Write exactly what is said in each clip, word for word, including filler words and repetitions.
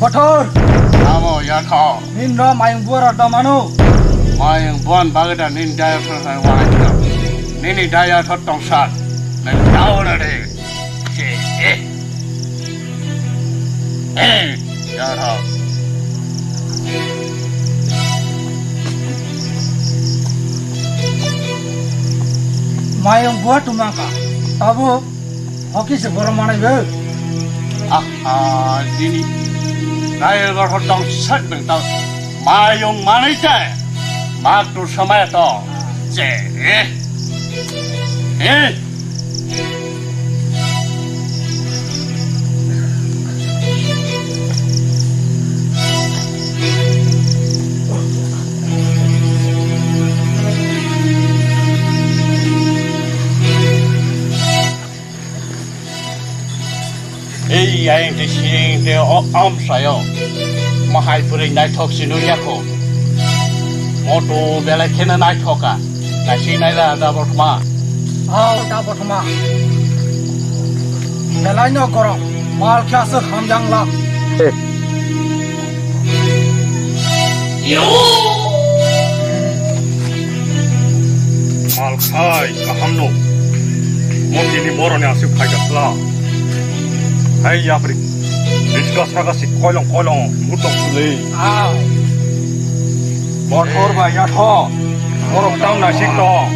Kothor! Amo yatha. Nini ro mayung buara da mano. Mayung bon bagada nini daya thor thor wanai thor. Nini daya thor tongsa. Nang daona de. Che, eh. Eh, yatha. Mayung bua tumaka. Tabuk. Hoki se borok manai bo. Aha, nini rayel borok tong sak nang tong. Mayung manai te. Mak tu samaya to. Je, eh. Eh. Ei, ayang te siyang te o amsayo. Mahai pwrwi naithok si nung yakho. Moto belai kheno naithoka. Naising naila da bothoma. Ao da bothoma. Belai no gorok. Mal khe aswk hamjang lak. Mal khai kaham no. Motini boroni aswk phaika khla. Hai yapri. Biska saka si koilong koilong mutok suli. Ao. Motor ba yatho. Borok tam naisik tong.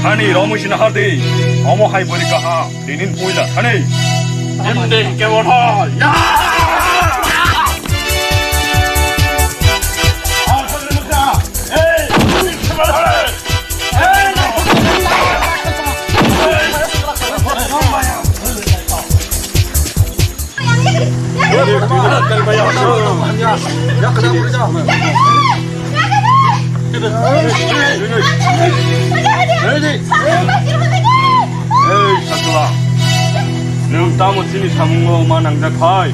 Thani romwi sina hardi. Omo hai bori kaham. Ninin puila thani. Inde ke wotho. Ya! Ei, sakla. Nwng tamo chini samungo ma nangjak phai?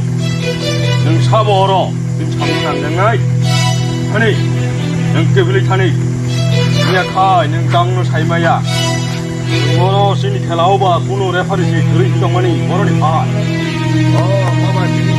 Nwng sabo oro chini samung nangjaknai? Thani, nwng kebili thani. Miya khai, nwng tangno sai maya. Nwng oro chini khelao ba kuno referee se kwrwi tongmani boroni phai. O, mama, chini